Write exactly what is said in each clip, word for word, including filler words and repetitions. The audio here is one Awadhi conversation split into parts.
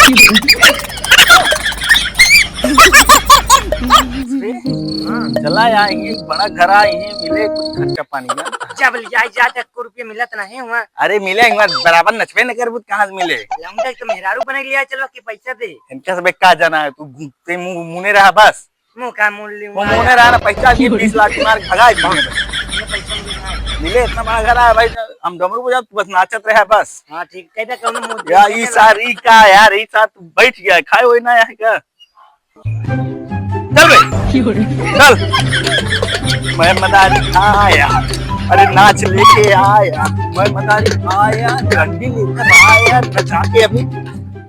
हाँ, चला यार, ये बड़ा घर आ, ये मिले कुछ खर्चा पानी का। जब लिया जात एक रुपये मिलत नहीं हुआ। अरे मिले, एक बार बराबर नचबे न करबू त कहाँ से मिले? लौंडा के तो मेहरारू बने लिया, चलो कि पैसा दे। इनका सब का जाना है, तू घूमते मुंह मुने रहा बस। मुंह का मुंह ली वो हुआ मुने यार। रहा ना, पैसा दिए, बीस लाठी मार के भगा दिए। ये पैसा मिल रहा है। मिले इतना बड़ा घर आ भाई, हम डमरू बजा, तू बस नाचत रहे बस। हाँ ठीक, कह दे कौनो मुंह यार, देखे ई ना। सार, ई का यार, ई सार तू बैठ गया, खाए होई ना यहाँ का? चल बे, चल। मैं मदारी आया, अरे नाच लेके आया, मैं मदारी आया, डंडी लेकर आया, नचा के अभी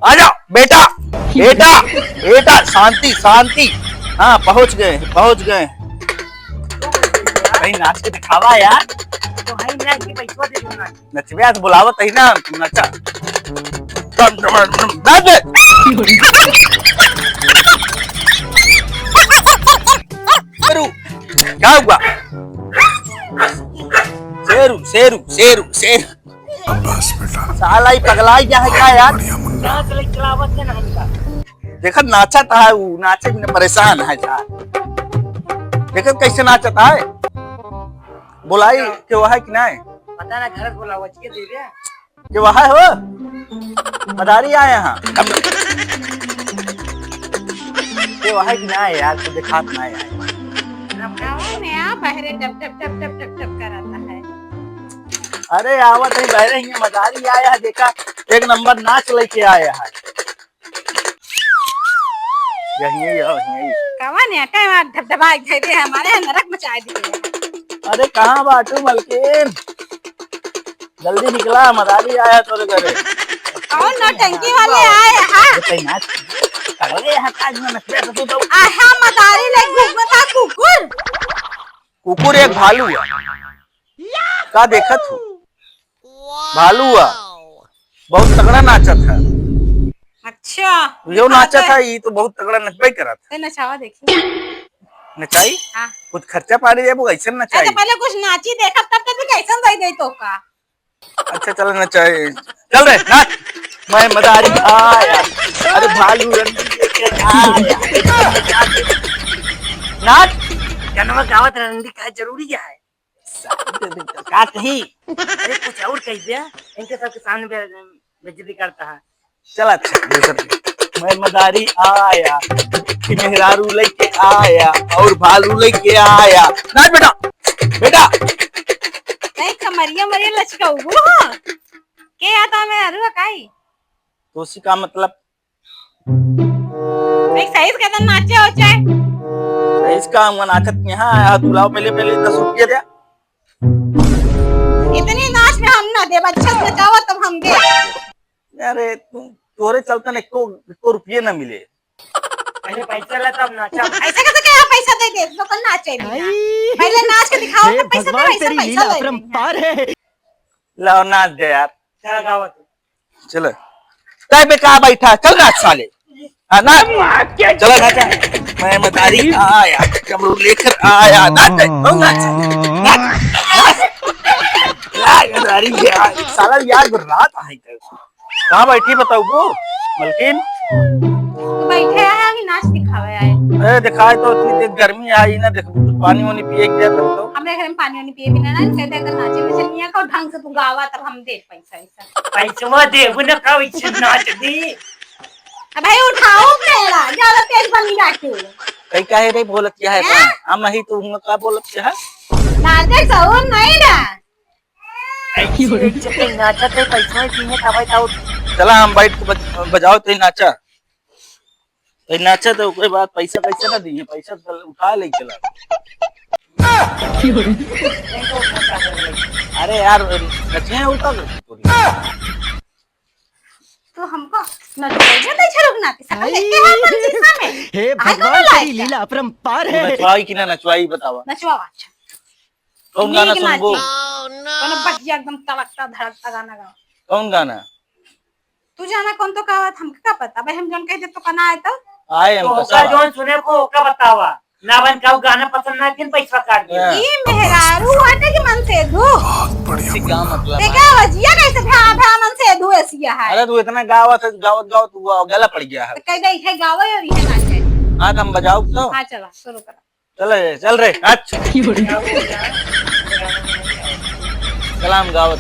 आ जाओ बेटा, बेटा, बेटा, शांति, शांति। हाँ, पहुंच गए, पहुंच गए। कहीं नाच के दिखावा यार। तो भाई, नाच के पैसा दे दो ना। नचबे आज बुलावत ही ना, तू नचा। टम, टम, टम, नाच बे। शेरू, क्या हुआ? शेरू, शेरू, शेरू, शेरू। अब्बास बेटा। साला ई पगलाई गया है का यार? बढ़िया मुन्ना। नाच ले चलावत है ना इनका। देखत नाचत है, ऊ नाचे बिना परेशान है यार। देखत कैसे नाचत है? बोलाई के वह है कि नहीं? पता ना, घर बोला हुआ, चाहिए दे दे। के वह है हो? मदारी आए हैं। के वह है कि नहीं यार, तू दिखात नहीं यार। गाँव में आ, बहरे टप टप टप टप टप टप कराता है। अरे आवत है बहरे, ये मदारी आया है, देखा एक नंबर नाच लेके आया है। यही, यही, यही। कवन है? कई बार ढबढबा के धरे हमारे यहाँ नरक मचा दिए। अरे कहाँ बाटू मलकिन? जल्दी निकला, मदारी आया तोरे घरे। कौन नौटंकी वाले आए हैं? अरे कहीं नाच, अरे यहाँ काज में नचबे तो तू तो। आहा मदारी ले घूमता कुकुर। कुकुर एक भालू है। का देखत हो? भालू है। बहुत तगड़ा नाचत है। अच्छा। यो नाचत है, ये तो बहुत तगड़ा नचबे करत है। नचावा देखी। नचाई? हाँ। कुछ खर्चा पानी देबो, ऐसे नचाई। अच्छा, पहले कुछ नाची देखब, तब तक कैसन दे दे तो का? अच्छा, चल नचाई। चल रे, नाच। मैं मदारी आया। अरे भालू रंडी लेके आया। नाच। जनवा गावत रंडी का जरूरी है? का कही? अरे कुछ और कह दिया, इनके सबके सामने बे-, बेइज्जती करता है। चल अच्छा, दूसर के। मैं मदारी आया, कि मेहरारू लेके आया, और भालू लेके आया। नाच बेटा, बेटा। नहीं, कमरिया मरिया लचकाऊ हो। के आता मेहरारू काई? तो उसी का मतलब एक सही से कहता नाचे हो चाहे। सही से का हम नाचत यहाँ आया, तू लाओ पहले, पहले दस रुपया दे। इतनी नाच में हम ना देब, अच्छा से नचावा तब हम देब। अरे तू, तोरे चलते न एको, एको रुपये ना मिले। पहले पैसा ला तब नाचा। ऐसा कैसे क्या पैसा दे दे, तो कल नाचे भी ना। पहले नाच के दिखाओ, हे तो पैसा दे, भगवान, ऐसा तेरी पैसा लीला ले अपरंपार है। लाओ नाच दे यार। चला गावा तू। चलो। तय पे का बैठा? चल नाच साले। हाँ, नाच। चलो नाचा। मैं मदारी आया, डमरू लेकर आया। नाच बे, हो नाच। नाच। नाच। नाच, मदारी आया। साला यार रात आई तो। कहाँ बैठी बताऊ वो? मलकिन? तो बैठे आया कि नाच दिखावे आए? अरे दिखाए तो इतनी तेज गर्मी आई ना, देख कुछ पानी वानी पिए के तब तो। हमरे घर में पानी वानी पिए बिना ना, कहते अगर नाचे में चल गया, ढंग से तू गावा तब हम देख पाई। पैसवा देबू न का, वैसे नाच दी। अब भाई उठाओ पेड़ा, ज्यादा तेज बनी जाती। कई काहे रे बोलत क्या है? हैं? हम ही तो हूँ का बोलत क्या है? नाचे सहूर नहीं ना। ऐसे, ऐसे नाचत है, पैसवा दी है, तब तो। चला हम बैठ के बज-, बजाओ तो नाचा। तो नाचा तो ओकरे बाद पैसा कैसे ना दिए, पैसा तो उठा ले चला। अरे यार, नचे हैं उठा ले। तू हमको नचवाइए नहीं छे रुकना, कि सकल देखते हैं अपन शीशा में। हे भगवान, तेरी लीला अपरंपार है। नचवाई कि ना नचवाई बतावा। नचवावा, अच्छा। कौन गाना सुनबो? कोनो बढ़िया एकदम तड़कता धड़कता गाना गाओ। कौन गाना? तू जाना कौन तो का बात, हमके का पता? भाई हम जौन कह दे तो का ना आए तो? आए हम तो का साला। जौन सुने को ओका बतावा। ना बन का गाना पसंद ना, फिर पैसा काट दे। हाँ। ई मेहरारू हटे कि मनसेधू? बहुत बढ़िया। इससे क्या मतलब है? देखा, वजिया कैसे भा, भा मनसेधू ऐसी है। अरे, तू इतना गावत है, गावत, गावत, तू गला पड़ गया है। तो कह दे, इहे गावे और इहे नाचे। हाँ, तो हम बजाओ तो। हाँ, चला, शुरू करा। चल रे, चल रे, अच्छा। कलाम गावत।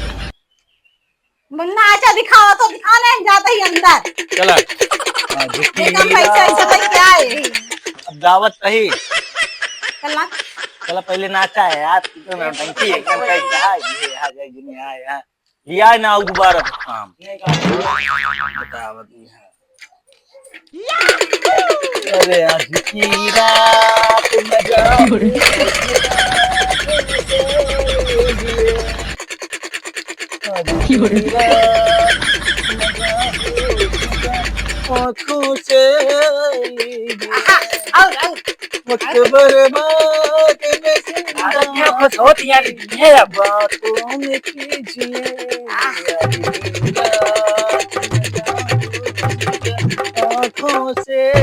नाचा दिखावा तो दिखा नहीं जाता ही अंदर। चला। हाँ, देखा, पैसा ऐसा भाई क्या है? अब गावत सही। चला। चला, पहले नाचा है यार, तू तो नौटंकी एकदम कर रहा है, ये आ जाए, दुनिया आए, हाँ। लिया ना, दोबारा काम। बतावत है। अरे आज की रात मजा। आज की रात मजा। आँखों से आहा, और, और। वक्त बर्बाद में जिंदा। आज क्या खुश होती यार, ये अब। बातों में कीजिए। आह। आँखों से।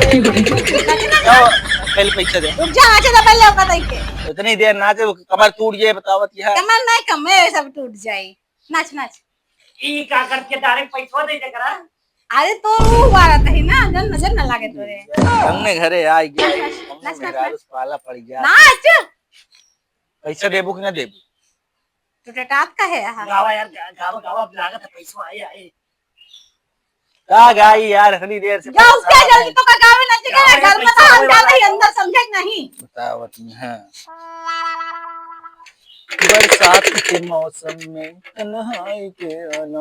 पहले पैसा दे। रुक जा, नाचे तो पहले ओका दई के। इतनी देर नाचे, कमर टूट जाए, बतावत यह। कमर नहीं, कमर सब टूट जाए। नाच, नाच। ई का करके direct पैसा दे दे करा? अरे तो वो वाला तही ना, जन नजर न लागे तोरे। हमने घरे आ गया, नाच, नाच, हमने नाच, मेहरारू नाच। पाला पड़ गया। नाच। पैसा देबू कि ना देबू? तू टटात का है यहाँ? गावा यार, गा-, गावा, गावा, अब लागत है पैसा आए, आए। का गाई यार, इतनी देर से गाओ परेशान क्या जल्दी है। तो का गावे ना, ठीक है ना? गावे घर में तो पैसा हम आवे जाते वाला ही है। अंदर समझे कि नहीं? बतावत नहीं है। बरसात के मौसम में तन्हाई के आलम में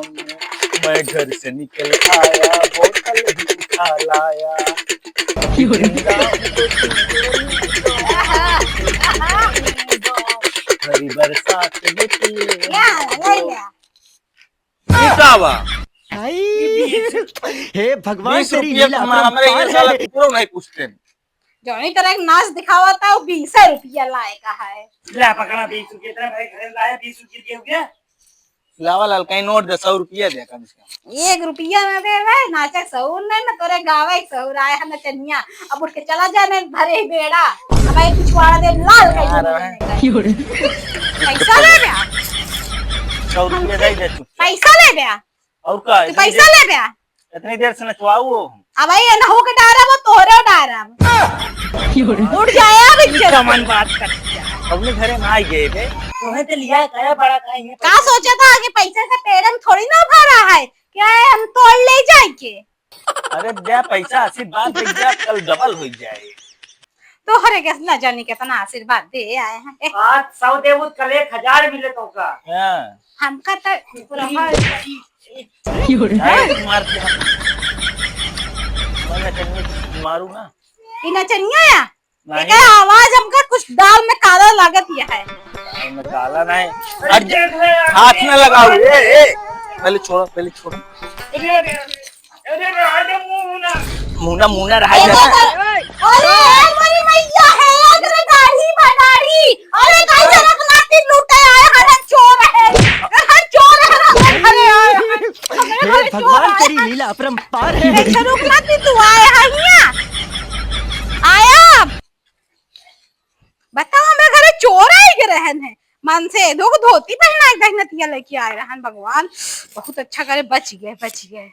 मैं घर से निकल आया, बोतल भी उठा लाया। भरी बरसात में पी ले। या, ले लिया। ई का बा? हाय। हे भगवान, बीस तेरी रुपया लीला कमा-, हमरे ये अपरंपार साला है। कुकुरो नहीं पूछते। जौनी तरह के नाच दिखावा था, वो बीस रुपया लाए का है। ला पकड़ा बीस रुपया, इतना भाई घर लाया, बीस रुपया दिया हो गया। लावा लाल, कहीं नोट दे, सौ रुपया दे कम से कम। एक रुपया ना दे भाई, नाचे सहूर नहीं ना, तोरे गावे सहूर आए है नचनिया। अब उठ के चला जा, नहीं भरे ही बेड़ा। अब आई पिछवाड़ा दे लाल कर यार, दूंगी है। नहीं कर। पैसा ले बे। सौ रुपया दे दे चुपचाप। पैसा ले बे। और का, तू इतनी पैसा देर, ले बे। इतनी देर से नचवाऊ हो। अब आई एनहू के डारब, वो तोहरे डारब। उठ जाए अब इज्जत। कमन बात कर। अपने घरे में आ गए बे। तुम्हें तो लिया, कहे बड़ा कहे ये का सोचा था कि पैसे से पेड़ हम थोड़ी ना भरा है। क्या है, हम तोड़ ले जाए के? अरे दे पैसा, आशीर्वाद दे दे, कल double हो जाए। तोहरे के ना जानी कितना आशीर्वाद दे आए हैं। ए। आज सौ देबू, कल एक हजार मिले तो का? हाँ। हमका तो पूरा है। अरे, मार दिया। मैं नचनिया मारू ना। ई नचनिया या? नहीं। एकर आवाज हमका कुछ दाल में काला लागत यह है। दाल में काला नहीं। अरे, अरे, देख ले यार। हाथ ना लगाओ। ए, ए, पहले छोड़ो, पहले छोड़ो। अरे, अरे, अरे, अरे, अरे, मुंह ना। मुंह ना, मुंह ना रहा ए, जा। अरे, अरे, ए, बड़ी मैया है, अरे, दाढ़ी बा, दाढ़ी। अरे, भाई, जरा अपना लूटे आए, हर चोर है। हर चोर है, हर घरे आए। हे भगवान, तेरी लीला अपरंपार है। रुक ना, तू आए है हियां। आया। बताओ, हमरे घरे चोर आए के रहन है। मनसेधू को धोती पहनाए के दहिनतिया लेके आए रहन। भगवान, बहुत अच्छा करे, बच गए, बच गए।